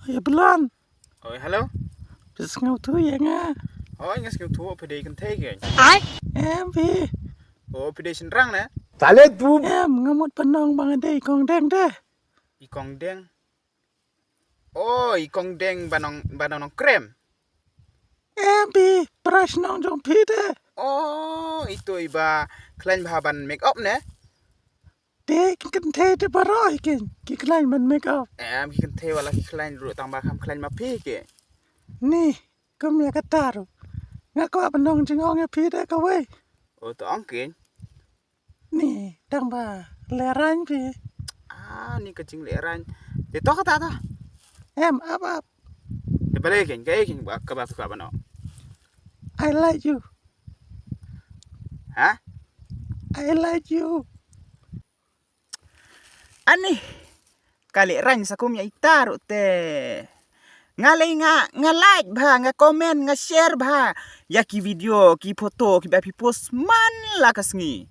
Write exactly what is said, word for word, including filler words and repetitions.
Ïa Blon. Oi, hello. Phi sngewthuh ïa nga? Oi, nga sngewthuh, phi dei kynthei kein? Ai. Em phi. O, phi dei shynrang ne? Sale tu. Em, nga mut ban ong ba nga dei i Kong Deng de. I Kong Deng? O, i Kong Deng ba nong, ba nong Nongkrem. Em phi, para shnong jong phi de. O, ito iba khlaiñ bha ban make up ne? Te ki kynthei te baroh hi kein ki khlaiñ ban make up. Em, ki kynthei wat la ki khlaiñ ruh tang ba kham khlaiñ ma phi kein. Ni, kum ïa kata ruh nga kwah ban ong jingong ïa phi de kawei. O, to ong kein. Ni, tang ba lehraiñ phi. Ah, ni ka jinglehraiñ. Te to kata to. Em, ap ap. Te balei kein, kaei kein ba, kaba phi kwah ban ong? I like you. Ha? I like you. Ani, ka lehraiñ sa kum ïa ita ruh te. Nga lei nga, nga like bha, nga comment, nga share bha ïa ki video, ki photo kiba phi post man la ka sngi.